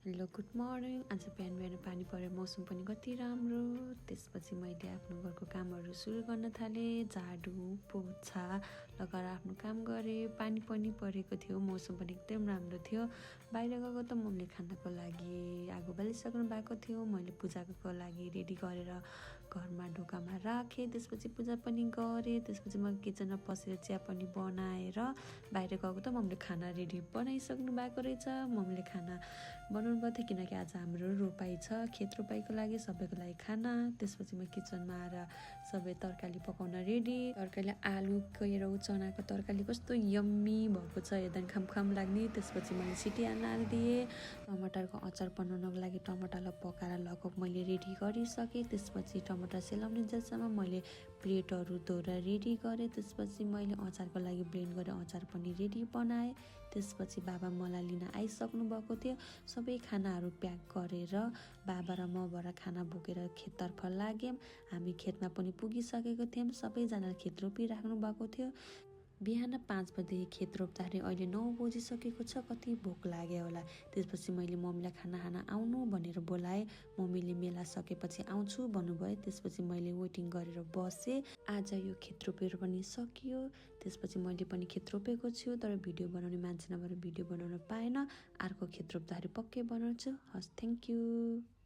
Hello good morning. आज बिहान बिहान पानी परेर मौसम पनि कति राम्रो। त्यसपछि मैले आफ्नो घरको कामहरू सुरु गर्न थालेँ। झाडु पोछा लगाएर आफ्नो काम गरेँ। पानी पनि परेको थियो, मौसम पनि एकदम राम्रो थियो। बाहिर गएको त मम्मीले खानाको लागि आगो बालिसक्नु भएको थियो। मैले पूजाको लागि रेडी गरेर घरमा ढोकामा राखेँ। त्यसपछि पूजा पनि गरेँ। त्यसपछि म किचनमा पसेर चिया पनि बनाएर बाहिर गएको त मम्मीले खाना रेडी बनाइसक्नु भएको रहेछ। मम्मीले खाना बनाउनु भएको थियो किनकि आज हाम्रो रोपाइ छ, खेत रोपाइको लागि सबैको लागि खाना। त्यसपछि म किचनमा आएर सबै तरकारी पकाउन रेडी। तरकारी आलु केराउ चनाको तरकारी कस्तो यम्मी भएको छ, एकदम खाम लाग्ने। त्यसपछि मैले सिटी हालिदिएँ। टमाटरको अचार बनाउनको लागि टमाटरलाई पकाएर लगभग मैले रेडी गरिसकेँ। त्यसपछि टमाटर सेलाउने जेलसम्म मैले प्लेटहरू धोएर रेडी गरेँ। त्यसपछि मैले अचारको लागि ब्लेन्ड गरेर अचार पनि रेडी बनाएँ। त्यसपछि बाबा मलाई लिन आइसक्नु भएको थियो। सबै खानाहरू प्याक गरेर बाबा र मबाट खाना बोकेर खेततर्फ लाग्यौँ। हामी खेतमा पनि पुगिसकेको थियौँ। सबैजनाले खेत रोपिराख्नु भएको थियो। बिहान 5 बजे खेत रोप्दाखेरि अहिले 9 बजिसकेको छ। कति भोक लाग्यो होला। त्यसपछि मैले मम्मीलाई खाना आउनु भनेर बोलाएँ। मम्मीले मेला सकेपछि आउँछु भन्नुभयो। त्यसपछि मैले वेटिङ गरेर बसेँ। आज यो खेत रोपेर पनि सकियो। त्यसपछि मैले पनि खेत रोपेको छु, तर भिडियो बनाउने मान्छे नभएर भिडियो बनाउन पाएन। अर्को खेत रोप्दाखेरि पक्कै बनाउँछु। हस्, थ्याङ्क यू।